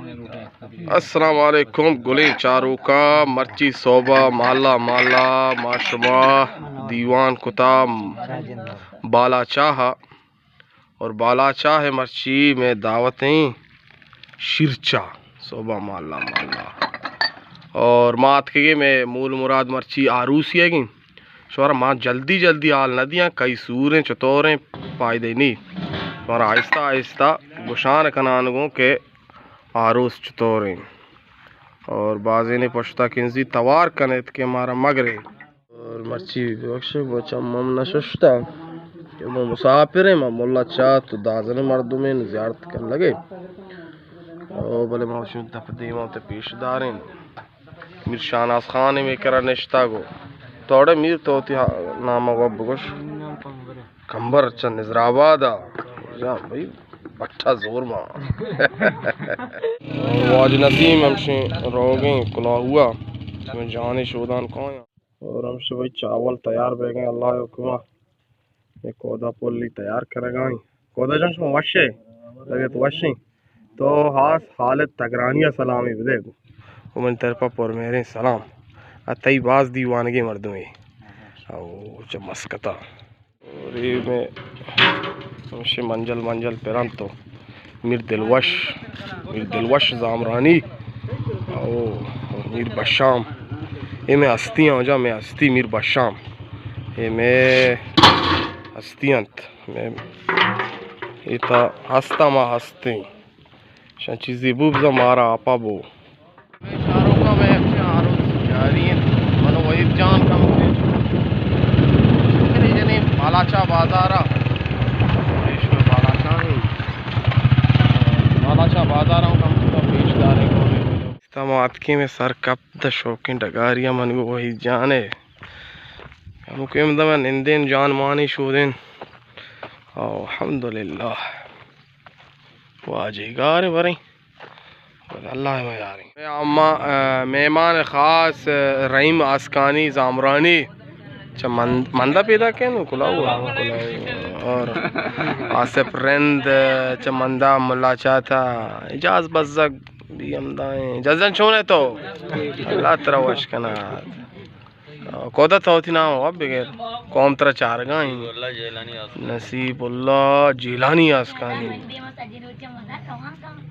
السلام علیکم گلیں چاروکاں، مرچی صوبہ مالا مالا ما شما دیوان کتا بالاچاہ ءَ، اور بالاچاہ ءَ مرچی مئے دعوت ایں شیرچا، صوبہ مالا مالا، اور ما اتکگیں، مئے مول مراد مرچی آروسی ئیگ ایں۔ شمارا ما جلدی جلدی حال نہ دیاں، کئی سوریں، چطوریں، فائدہ نی۔ شمارا آہستہ آہستہ گشان کنان گوں کہ آروس چطوریں۔ اور بازینے پشتا کنزی توار کنیت کہ مارا مگرے۔ اور مرچی ببخشے، بچم ہم نہ ششتا کہ ما مسافریں، ما ملا چات و دازن مردمیں، زیارت کن لگے۔ او بلے ما شون تپ دیما تے پیش داریں۔ میر شاہناز خان مئے کرا نشتگ و توڑے میر تو وتی ہا-، نام ءَ وت بگوش۔ کمبر چہ نظر آباد ءَ۔ جان بھائی، بٹھا زور ما۔ اور واجہ نسیم ہمشیں روگیں کلاہوا، میں جانے شودان کایاں۔ اور ہمشہ بھائی چاول تیار بیگیں اللہ حکمہ۔ اے کودا پلی تیار کنگائیں۔ کودا جان شما وشے؟ طبیعت وشیں؟ تو ہاس خالد تگرانی ءَ سلامی بدے گو۔ و من طرفا پر مہریں سلام۔ ءُ تئی باز دیوانگیں مردمے۔ او چہ مسکتا۔ اور اے میں ہمشہ منجل منجل پرنت تو۔ میر دلوش، میر دلوش زامرانی، او میر بشام۔ اے میں ہستی آں، جا میں ہستی میر بشام۔ اے میں ہستی انت۔ میں اے تا ہستا ما ہستیں۔ شان چیزی بو بزا مارا آپا بو۔ شاروکا میں اچھا آروس جاری ہیں۔ منو وحید جان کم شکری جنی بالاچا بازارا۔ پیش میں بالاچا ہیں۔ بالاچا بازارا ہم کم تو پیش دارے کو۔ تما اتکیں میں سر کپ دا شوقیں ڈگاریا من گو وحید جان ہے۔ ہم کم دا میں نندین جان مانی شودین۔ الحمدللہ۔ واجہ گار بریں۔ اللہ میاریں۔ اما، ا، مہمان خاص، ا، رحیم آسکانی زامرانی چہ مند-، مندا پیدا کن و کلاو۔ اور آصف رند چہ مندا ملا چاتا اجاز بزگ بھی ہمدائیں۔ جزن چون ہے تو؟ اللہ ترا وش کنا۔ کودا تو وتی نام واب بگر۔ قوم ترا چارگا ہیں۔ نصیب اللہ جیلانی آسکانی۔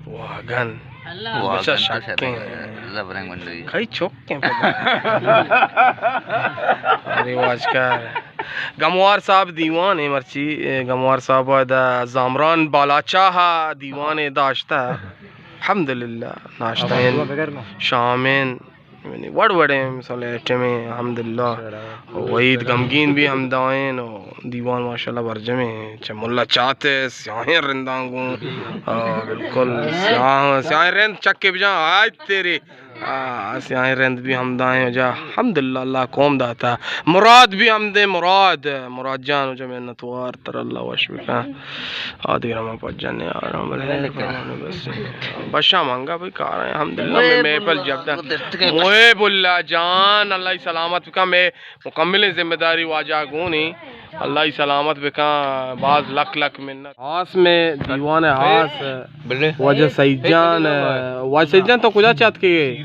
واگن۔ بچا شکیں۔ کئی چکیں پدا۔ ارے واجکار۔ گموار صاحب دیوان ہے مرچی، اے، گموار صاحب دا زامران بالاچاہ دیوان داشتہ۔ الحمدللہ۔ ناشتہ ہیں، شام ہیں، یعنی وڑ وڑیں مثال ایٹمیں، الحمدللہ۔ و وحید غمگین بھی ہمدائیں و دیوان ماشاءاللہ برجمیں۔ چہ ملا چاتے سیاہیں رنداں گوں۔ آ، بالکل سیاہ، سیاہیں رند چکے بجان آج تیرے۔ آ، سیاہیں رند بھی ہمدائیں جا۔ الحمدللہ اللہ قوم داتا۔ مراد بھی ہمدے مراد، مراد جان و جا منت وار تر اللہ وش بکن۔ آ دگہ ہما پجن یار، ہم بلے بس۔ بشا منگا بھئی کار ہیں، الحمدللہ، میں محفل جب تک۔ محب اللہ جان، اللہ ہی سلامت بکا، میں مکمل ذمہ داری واجہ گونی، اللہ ہی سلامت بکا، باز لکھ لکھ منت۔ ہاس میں دیوان ہاس، واجہ سعید جان، واجہ سعید جان تو کجا چات کے گئے؟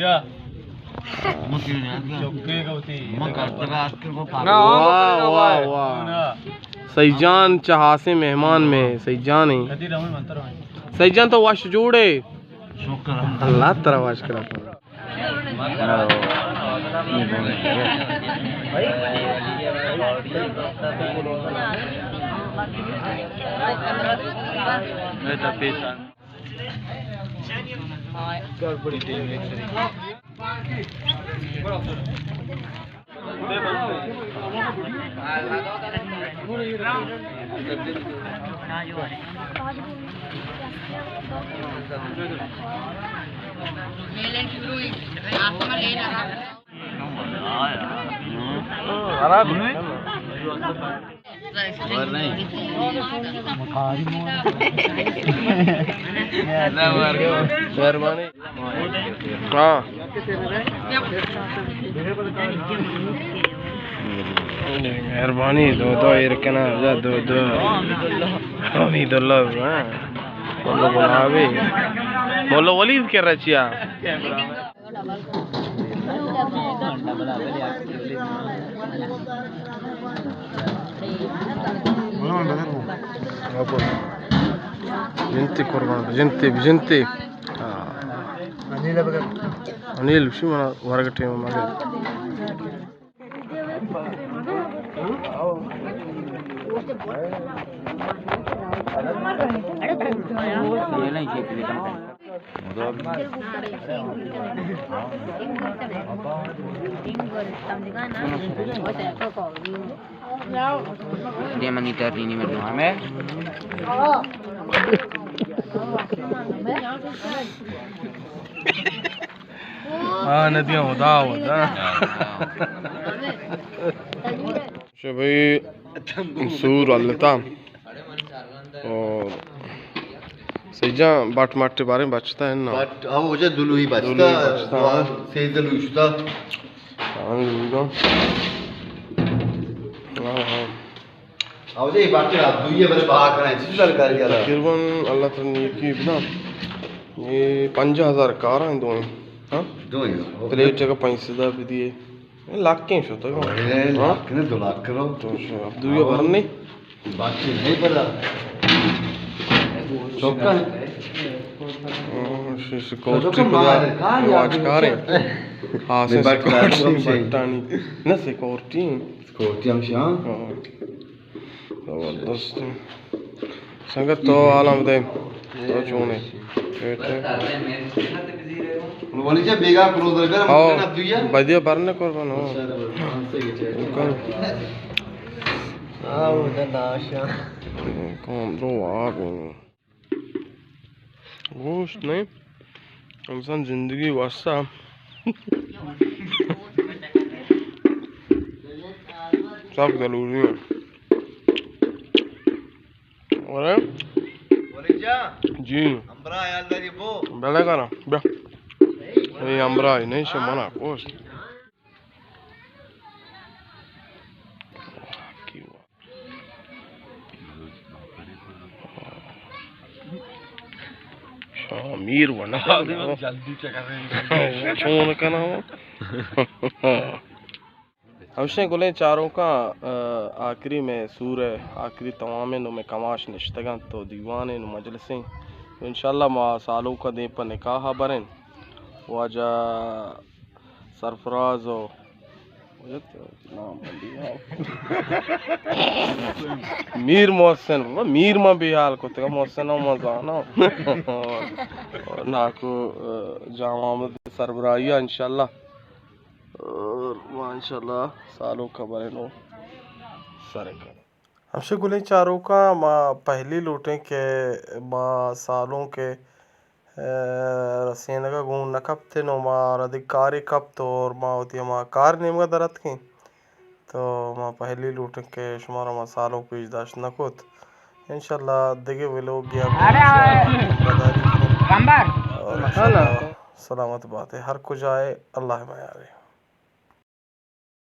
واہ، واہ، واہ۔ سعید جان چہ ہاسیں مہمان میں، سعید جان ہیں۔ سعید جان تو وش جوڑے۔ اللہ ترا وش کرا۔ مہربانی۔ ہاں۔ مہربانی، دو دو ایر کنا، دو دو۔ حمید اللہ، ہاں۔ مولا گلابی، مولا ولید کے رچیا۔ جنتی قربان، جنتی، جنتی۔ ہاں۔ انیل بشی منا ورگ ٹیم مگر۔ دے منی ترینی مردم ہمیں۔ ہاں، ندیاں خدا ہوتا۔ شبھی سور التا۔ اور سجاں بٹ مٹ بارے بچتا ہے نا؟ بٹ، ہاں، وہ جا دلوئی بچتا، دلوئی بچتا، دو، ہاں۔ سے دلوئی شتا۔ ہاں، دلوئی دا۔ ہاں، ہاں۔ او جے بٹ را دوئی بر بہا کریں، چیز بر کر گیا۔ تقریباً اللہ تعالی نیکی بنا۔ یہ پنجاہ ہزار کار ہیں دوئیں۔ ہاں؟ دوئیں۔ پلیٹ جگہ پنج سو دا بھی دیے۔ لاکھیں شتگ۔ اے، ہاں؟ لاکھ نہ، دو لاکھ کرو۔ تو شو، اب دوئے ہاں۔ بھرنے؟ باقی نہیں پتا۔ چوکا؟ ہاں، ش-، سیکورٹی چوکا پدا مار، کہاں یار؟ واچ کاریں۔ ہاں، نہیں، سے بٹ سیکورٹی، کاروں سے۔ بٹانی۔ نہ، سیکورٹی۔ سیکورٹی ہم سے، ہاں۔ ہاں۔ زبردست۔ سنگت تو عالم دے۔ تو چونے؟ ٹھیک ہے۔ والی جا بیگا کروز درگا ہاں، بدیا برنے قربان ہو۔ ہاں، وہ دا ناشا۔ کون دو آ گئے۔ گوشت نہیں، انسان زندگی واسطہ سب ضروری ہے۔ اور جی، بلے کرا، بیا۔ یہ امرا ہی نہیں، سے منا گوشت۔ شاہ میر ونا۔ جلدی چکر۔ چون کنا ہو؟ ہمشیں گلیں چاروکاں، آ، آخری میں سور ہے، آخری تمامیں نو میں کماش نشتگاں تو دیوانیں نو مجلسیں۔ تو انشاءاللہ ما سالوکا دیم پہ نکاح بریں۔ واجہ سرفراز و نام بندی ہاں۔ میر محسن، بابا، میر ما بیحال کتگا، محسن ما زانا۔ ناکو، آ، جام احمد سربراہی انشاءاللہ۔ اور ما انشاءاللہ سالوکا بریں نو سر کن۔ ہمشی گلیں چاروکاں ما پہلی لوٹیں کہ ما سالونکے، اے، رسینگا گون نہ کپتیں و ما ردی کارے کپت اور ما وتی ہما کار نیمگا در اتکیں۔ تو ما پہلی لوٹیں کہ شمارا ما سالونک پیش داشت نہ کت۔ انشاءاللہ دگہ ولوگ یا اور انشاءاللہ سلامت باتے ہر کجائے اللہ میارے۔